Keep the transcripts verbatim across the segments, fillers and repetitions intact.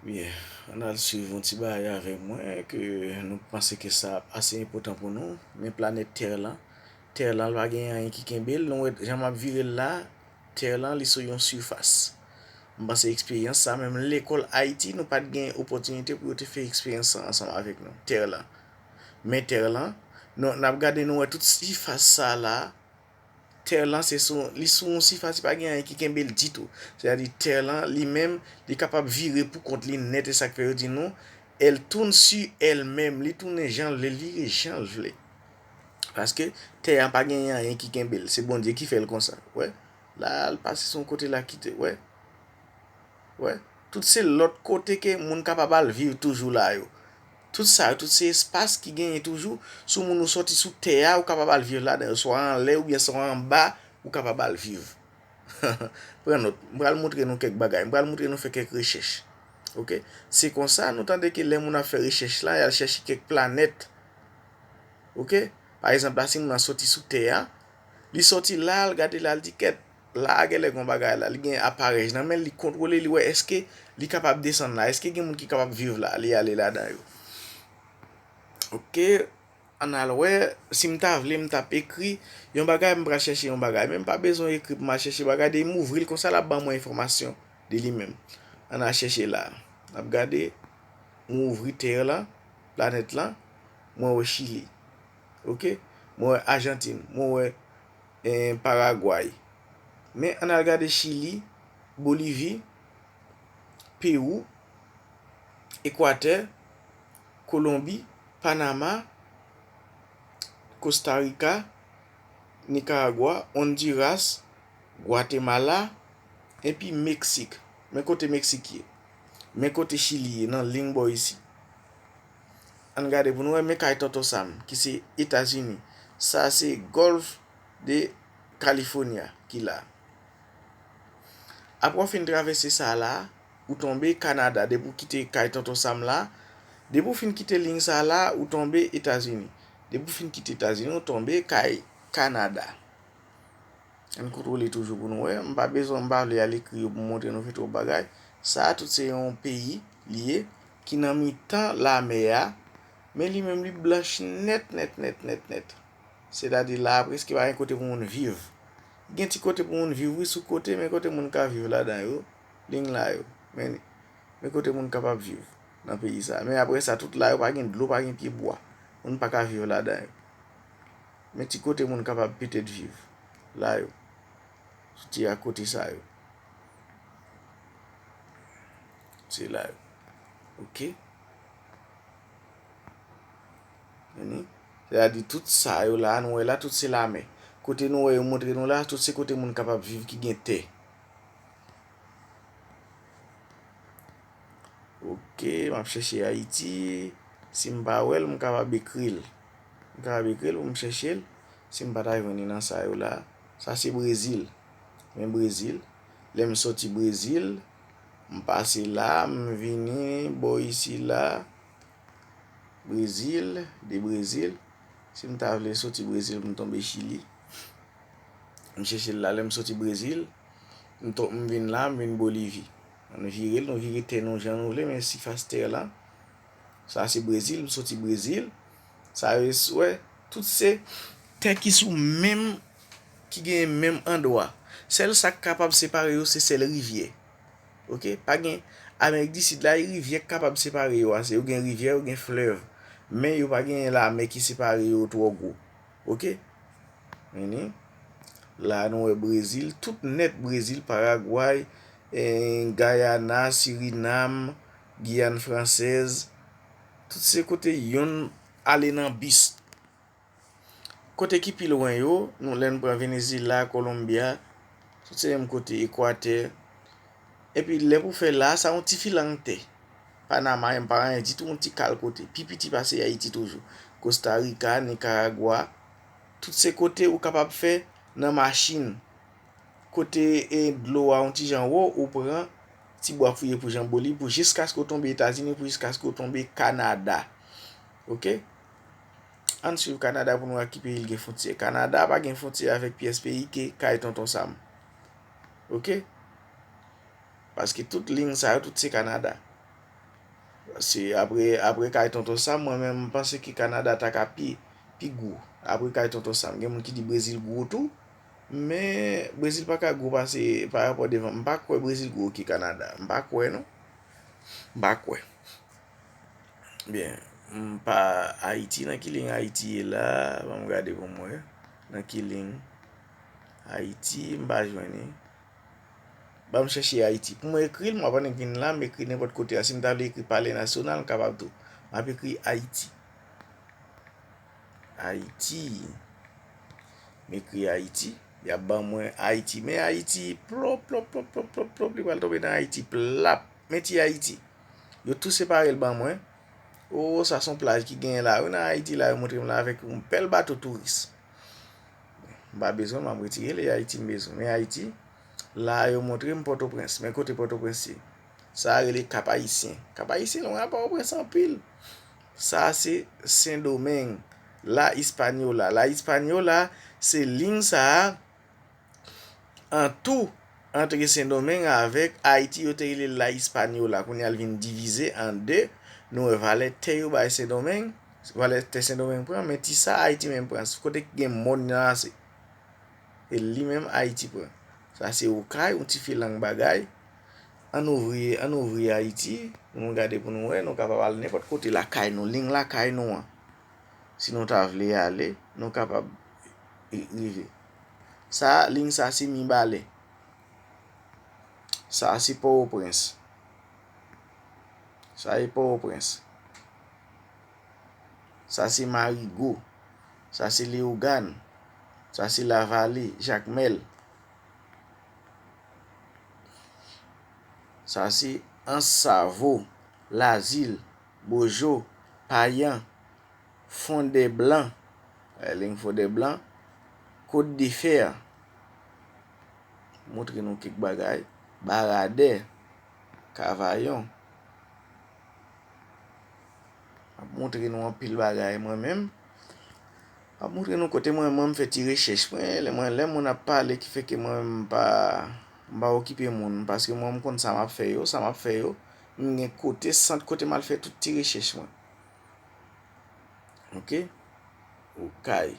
Byen, ann al swiv yon ti bagay avèk mwen ke nou panse ke sa ap ase enpòtan pou nou. Men planèt Tè lan, Tè lan pa gen anyen ki kenbe l. Nou wè jan m ap vire l la, Tè lan li sou yon sifas. M panse eksperyans sa, menm lekòl Ayiti, nou pa t gen opòtinite pou yo te fè eksperyans sa ansanm avèk nou. Tè lan. Men Tè lan, nou, n ap gade, nou wè tout sifas sa la, Tè lan se sou, li sou yon sifas, li pa gen anyen ki kenbe l ditou. Sètadi tè lan li menm, li kapab vire pou kont li nèt, e sa k fè yo di nou, elle tourne sur elle-même, li tounen jan l vle, li vire jan l vle. Paske tè a pa gen anyen ki kenbe l, se Bondye ki fè l konsa. Wè, la, l pase sou yon kote la kite, wè. Wè, tout se lòt kote ke moun kapab al viv toujou la yo. Tout sa yo, tout se espas ki genyen toujou. Si w moun ou sòti sou tè a, ou kapab al viv ladan yo, swa anlè oubyen swa anba, ou kapab al viv. Pran nòt, m pral montre nou kèk bagay, m pral montre nou fè kèk rechèch. Oke? Se konsa, nou tande ke lè moun ap fè rechèch la, y al chèche kèk planèt. Oke? Pa egzanp la, si moun nan sòti sou tè a, li sòti la, l gade la, l di, "Kèt, la a genlè gon bagay la." Li gen aparèy nan men l, li kontwole, li wè èske li kapab desann la, èske gen moun ki kapab viv la, li ale ladan yo. Oke, ann al wè, si m ta vle, m t ap ekri yon bagay, m pral chèche yon bagay, men m pa bezwen ekri pou m al chèche bagay, depi m ouvri l konsa, l ap ban mwen enfòmasyon de li menm. Ann al chèche la. N ap gade, m ouvri tè lan, planèt lan, mwen wè Chili. Oke? Mwen wè Ajantin, mwen wè, eh, Paragway. Men ann al gade Chili, Bolivi, Pewou, Ekwatè, Kolonbi, Panama, Kosta Rika, Nikaragwa, Ondiras, Gwatemala, epi Meksik. Men kote Meksik ye. Men kote Chili ye, nan liy bò isi. Ann gade pou nou wè, men kay Tonton Sam, ki se Etazini. Sa se Gòlf de California ki la. Apre w fin travèse sa la, ou tonbe Kanada. Depi w kite kay Tonton Sam la, depi w fin kite liy sa la, ou tonbe Etazini. Depi w fin kite Etazini, ou tonbe kay Kanada. Ann kontwole toujou pou nou wè. M pa bezwen, m pa vle al ekri yo pou m montre nou fè twòp bagay. Sa a tout se yon peyi li ye ki nan mitan lamè a, men li menm li blanch nèt, nèt, nèt, nèt, nèt. Sètadi la a prèske pa gen kote pou moun viv. Gen ti kote pou moun viv, wi, sou kote, men kote moun ka viv ladan yo, liy la yo. Men, men kote moun kapab viv nan peyi sa. Men apre sa, tout la yo pa gen dlo, pa gen pye bwa. Moun pa ka viv ladan yo. Men ti kote moun kapab petèt viv. La yo. Sou ti akote sa yo. Se la yo. Oke? Vini. Sètadi tout sa yo la, nou wè la, tout se lamè. Kote nou wè yo montre nou la, tout se kote moun kapab viv ki gen tè. Oke, m ap chèche Ayiti. Si m pa wè l, m kapab ekri l. M kapab ekri l pou m chèche l. Si m pa ta jwenn li nan sa yo la. Sa se Brezil. Men Brezil. Lè m sòti Brezil, m pase la, m vini bò isi la. Brezil, de Brezil. Si m ta vle soti Brezil pou m tonbe Chili, m chèche l la. Lè m soti Brezil, m ton-, m vin la, m vin Bolivi. Ann vire l, nou vire tè nou jan nou vle, men sifas tè lan. Sa se Brezil, m soti Brezil. Sa yo, wè, tout se tè ki sou menm, ki gen menm andwa. Sèl sa k kapab separe yo, se sèl rivyè. Oke? Pa gen, Amerik di Sid la, e rivyè k kapab separe yo ase. Yo gen rivyè, yo gen flèv. Men yo pa gen lamè ki separe yo twò gwo. Oke? Vini. La nou wè Brezil, tout nèt Brezil, Paragway, eh, Gayana, Sirinam, Giyàn Fransèz. Tout se kote yonn ale nan bis. Kote ki pi lwen yo, nou, lè n pran Venezyela, Kolonbya, tout se menm kote, Ekwatè. Epi lè pou fè la, sa yon ti filang tè. Panama, m pa anyen ditou, yon ti kal kote. Pi piti pase Ayiti toujou. Kosta Rika, Nikaragwa, tout se kote ou kapab fè nan machin. Kote, e, dlo a yon ti jan wo, ou pran ti bwa fouye pou janbo li, pou jiskaske w tonbe Etazini, pou jiskaske w tonbe Kanada. Oke? Ann swiv Kanada pou nou wè ki peyi l gen fwontyè. Kanada pa gen fwontyè avèk pyès peyi ke kay Tonton Sam. Oke? Paske tout liy sa yo, tout se Kanada. Se apre, apre kay Tonton Sam, mwen menm, m panse ke Kanada ta ka pi, pi gwo. Apre kay Tonton Sam, gen moun ki di Brezil gwo tou. Men, Brezil pa ka gwo pase pa rapò devan. M pa kwè Brezil gwo ke Kanada. M pa kwè, non. M pa kwè. Byen, m pa Ayiti, nan ki liy Ayiti ye la? Ban m gade pou m wè. Nan ki liy Ayiti, m pa jwenn li. Ban m chèche Ayiti. Pou mwen ekri l, m ap annik vin la, m ekri nenpòt kote a. Si m ta vle ekri Palè Nasyonal, m kapab tou. M ap ekri Ayiti. Ayiti. M ekri Ayiti. Y ap ban mwen Ayiti. Men Ayiti, plop, plop, plop, plop, plop, plop, li pral tonbe nan Ayiti. Plap. Men ti Ayiti. Yo tou separe l ban mwen. O, sa se yon plaj ki genyen la, wi, nan Ayiti la, yo montre m la avèk yon bèl bato touris. M pa bezwen l, m ap retire l, e Ayiti m bezwen. Men Ayiti, la yo montre m Pòtoprens. Men kote Pòtoprens ye? Sa a rele Kap Ayisyen. Kap Ayisyen lwen a Pòtoprens anpil. Sa a se Sendomeng. La Española. La Española, se liy sa a, an tou, antre Sendomeng avèk Ayiti, yo te rele La Española. Kounye a, l vin divize an de. Nou wè valè tè yo bay Sendomeng. Valè tè Sendomeng pran, men ti sa Ayiti menm pran. Kote ki gen mòn nan ase. E li menm Ayiti pran. Sa se Okay, yon ti filang bagay. Ann ouvri, ann ouvri Ayiti, pou nou gade pou nou wè, nou kapab al nenpòt kote lakay nou, liy lakay nou an. Si nou ta vle ale, nou kapab ri-, rive. Sa, liy sa se Mibalè. Sa se Pòtoprens. Sa e Pòtoprens. Sa se Marigo. Sa se Leyogàn. Sa se Lavale, Jakmèl. Sa se Ansavo, Lazil, Bojo, Payan, Fondèblan, eh, liy Fondèblan, Kot de Fè. Montre nou kèk bagay. Baradè, Kavayon. M ap montre nou anpil bagay mwen menm. M ap montre nou kote mwen, mwen m fè ti rechèch mwen, lè mwen, lè moun ap pale ki fè ke mwen m pa, m pa okipe moun, paske mwen m konn sa m ap fè yo, sa m ap fè yo. M gen kote, sant kote m al fè tout ti rechèch mwen. Ok? Okay.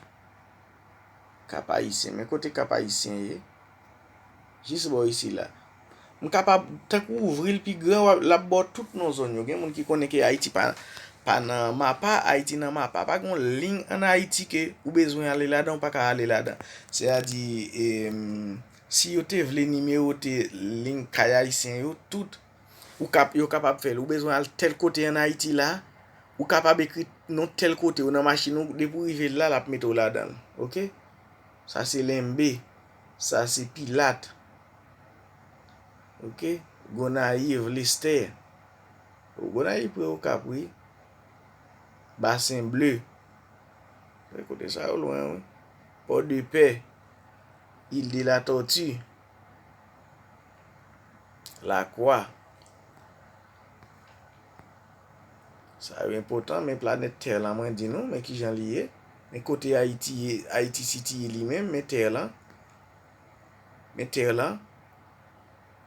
Kap Ayisyen. Men kote Kap Ayisyen ye? Jis bò isi la. M kapab, tankou ouvri l pi gran, w ap, l ap ba w tout non zòn yo. Gen moun ki konnen ke Ayiti pa, pa nan mapa, Ayiti nan mapa. Pa gen yon liy ann Ayiti ke ou bezwen ale ladan, ou pa ka ale ladan. Sètadi, em, si yo te vle nimewote liy kay ayisyen yo, tout, ou kap-, yo kapab fè l. Ou bezwen al tèl kote ann Ayiti la, ou kapab ekri non tèl kote, ou nan machin ou, depi w rive la, l ap mete w ladan l. Ok? Sa se Lenbe. Sa se Pilat. Ok? Gonayiv, Lestè. Gonayiv pre Okap, wi. Basen Ble. Kote sa yo lwen, wi. Pòdepè. Île de la Tortue. Lakwa. Sa yo enpòtan, men planèt tè lan, mwen di nou, men kijan li ye. Men kote Ayiti ye, Ayiti sitiye li menm, men tè lan. Men tè lan.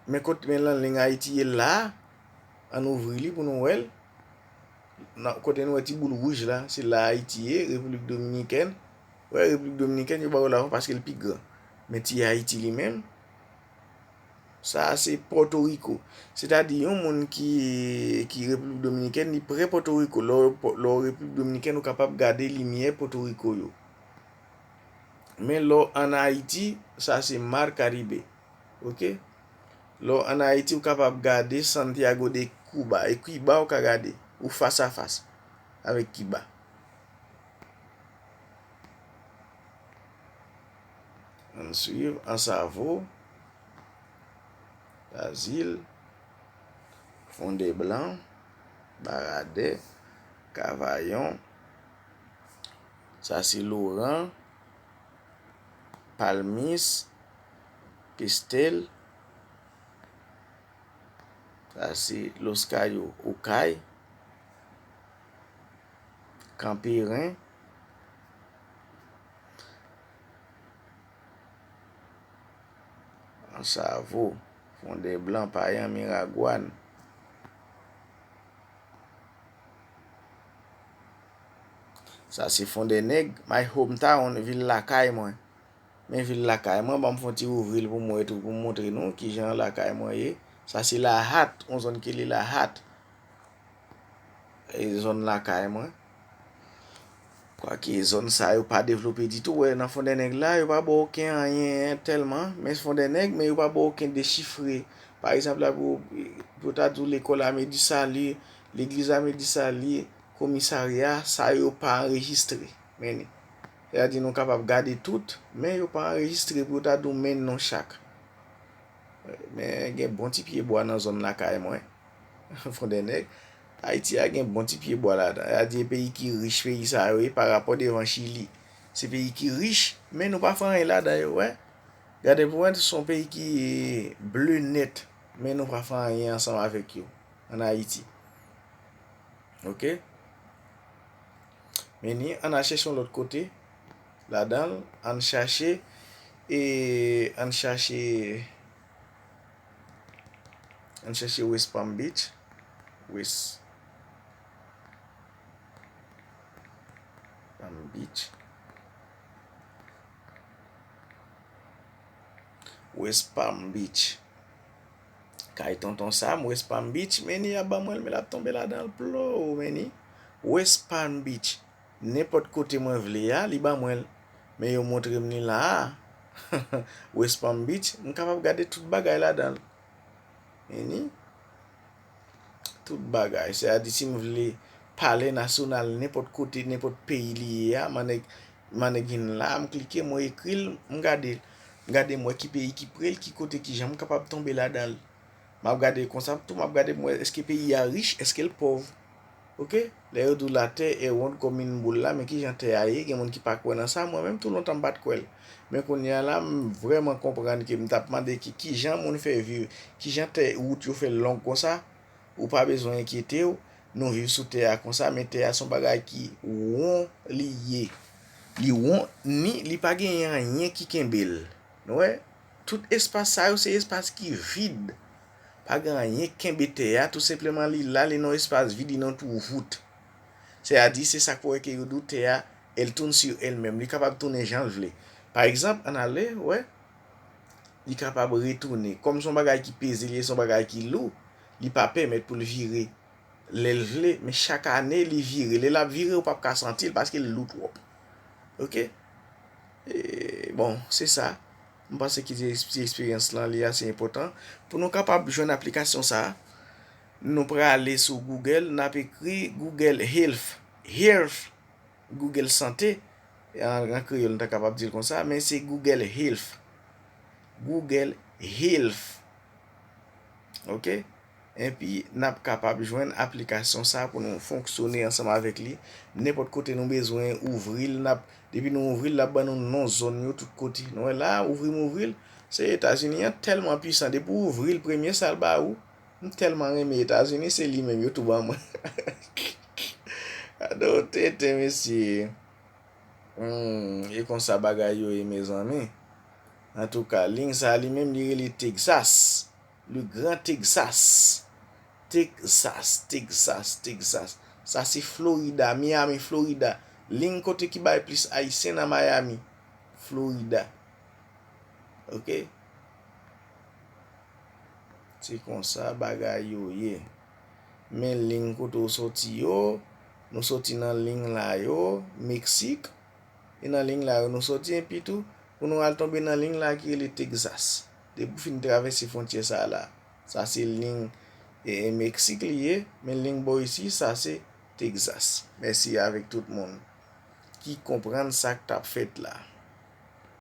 Men kote, men lan liy Ayiti ye la. Ann ouvri li pou nou wè l. Nan, kote nou wè ti boul wouj la, se la Ayiti ye, Repiblik Dominikèn. Wè, Repiblik Dominikèn, yo ba yo lavan paske l pi gran. Men ti Ayiti li menm, sa a se Pòtoriko. Sètadi, yon moun ki, ki Repiblik Dominikèn, li pre Pòtoriko. Lè w, lè w Repiblik Dominikèn, ou kapab gade limyè Pòtoriko yo. Men lè w ann Ayiti, sa se Mar Caribe. Ok? Lè w ann Ayiti, ou kapab gade Santiago de Cuba. E Kiba ou ka gade. Ou fas a fas avèk Kiba. Ann swiv, Ansavo, Lazil, Fondèblan, Baradè, Kavayon, sa se Loran, Palmis, Kestèl, sa se Los Cayos, Okay, Kanperen, Ansavo, Fondèblan, Payan, Miragwàn. Sa se Fondènèg, my hometown, vil lakay mwen. Men vil lakay mwen, ban m fè yon ti ouvri l pou m wè tou, pou m montre nou kijan lakay mwen ye. Sa se Lahat, yon zòn ki rele Lahat. E zòn lakay mwen. Kwake zòn sa yo pa devlope ditou. Wè, nan Fondènèg la, yo pa ba w okenn anyen tèlman. Men Fondènèg, men yo pa ba w okenn dechifre. Pa egzanp, la, pou, pou ta di w lekòl Ame di Sali, legliz Ame di Sali, komisarya, sa yo pa anrejistre. Men, sètadi nou kapab gade tout, men yo pa anrejistre pou yo ta di w men non chak. Men gen bon ti pye bwa nan zòn lakay mwen. Fondènèg. Ayiti a gen bon ti pye bwa ladan. Sètadi e peyi ki rich, peyi sa yo ye, pa rapò devan Chili. Se peyi ki rich, men nou pa fè anyen ladan yo, wè. Gade pou wè, se yon peyi ki ble nèt, men nou pa fè anyen ansanm avèk yo, ann Ayiti. Oke? Men ni, ann al chèche yon lòt kote, ladan l, ann chache, e, ann chache, ann chache West Palm Beach. West Palm Beach. West Palm Beach. Kay Tonton Sam, West Palm Beach, men ni ap ban mwen l, men l ap tonbe ladan l, plo, men ni. West Palm Beach. Nenpòt kote mwen vle a, li ban mwen l. Men yo montre m li la a. West Palm Beach, m kapab gade tout bagay ladan l. Men ni. Tout bagay. Sètadi si m vle Palè Nasyonal, nenpòt kote, nenpòt peyi li ye a, m annik, m annik vin la, m klike, mwen ekri l, m gade l. M gade m wè ki peyi ki pre l, ki kote, kijan m kapab tonbe ladan l. M ap gade konsa tou, m ap gade m wè èske peyi a rich, èske l pòv. Oke? Lè yo di w latè è wonn kòm yon boul la, men kijan tè a ye, gen moun ki pa kwè nan sa, mwen menm tou lontan m pa t kwè l. Men kounye a la, m vrèman konprann ke m t ap mande ki, kijan moun fè viv, kijan tè wout yo fè long konsa, ou pa bezwen enkyete w, nou viv sou tè a konsa, men tè a se yon bagay ki won li ye. Li won, ni li pa gen anyen ki kenbe l. Nou wè? Tout espas sa yo, se espas ki vid. Pa gen anyen k kenbe tè a, tou senpleman li la, li nan espas vid, li nan twou vout. Sètadi, se sa k fè w wè ke yo di w tè a, elle tourne sur elle-même. Li kapab tounen jan l vle. Pa egzanp, ann ale, wè, li kapab retounen. Kòm se yon bagay ki peze, li se yon bagay ki lou, li pa pèmèt pou l vire lè l vle, men chak ane, li vire. Lè l ap vire, ou p ap ka santi l paske l lou twòp. Oke? E, bon, se sa. M panse ki ti, ti eksperyans lan, li ase enpòtan. Pou nou kapab jwenn aplikasyon sa a, nou prale sou Google, n ap ekri Google Health. Health, Google Santé. An, an kreyòl, nou ta kapab di l konsa, men se Google Health. Google Health. Oke? Epi, n ap kapab jwenn aplikasyon sa pou nou fonksyone ansanm avèk li. Nenpòt kote nou bezwen ouvri l, n ap, depi nou ouvri l, l ap ban nou non zòn yo tout kote. Nou wè la, ouvri m ouvri l, se Etazini an tèlman pwisan. Depi w ouvri l, premye sa l ba ou, m tèlman renmen Etazini, se li menm yo tou ban mwen. Gade yon tenten, mesye. Hmm, e konsa bagay yo ye, mezanmi. Antouka, liy sa a li menm, li rele Texas. Le Grand Texas. Texas, Texas, Texas. Sa se Florida, Miami, Florida. Liy kote ki bay plis Ayisyen nan Miami, Florida. Oke? Se konsa bagay yo ye. Men liy kote w soti yo, nou soti nan liy la yo, Meksik. E nan liy la yo nou soti, epi tou, pou nou al tonbe nan liy la ki rele Texas. Depi w fin travèse fwontyè sa a la, sa se liy, e, e, Meksik li ye, men liy bò isi, sa se Texas. Mèsi avèk tout moun ki konprann sa k t ap fèt la.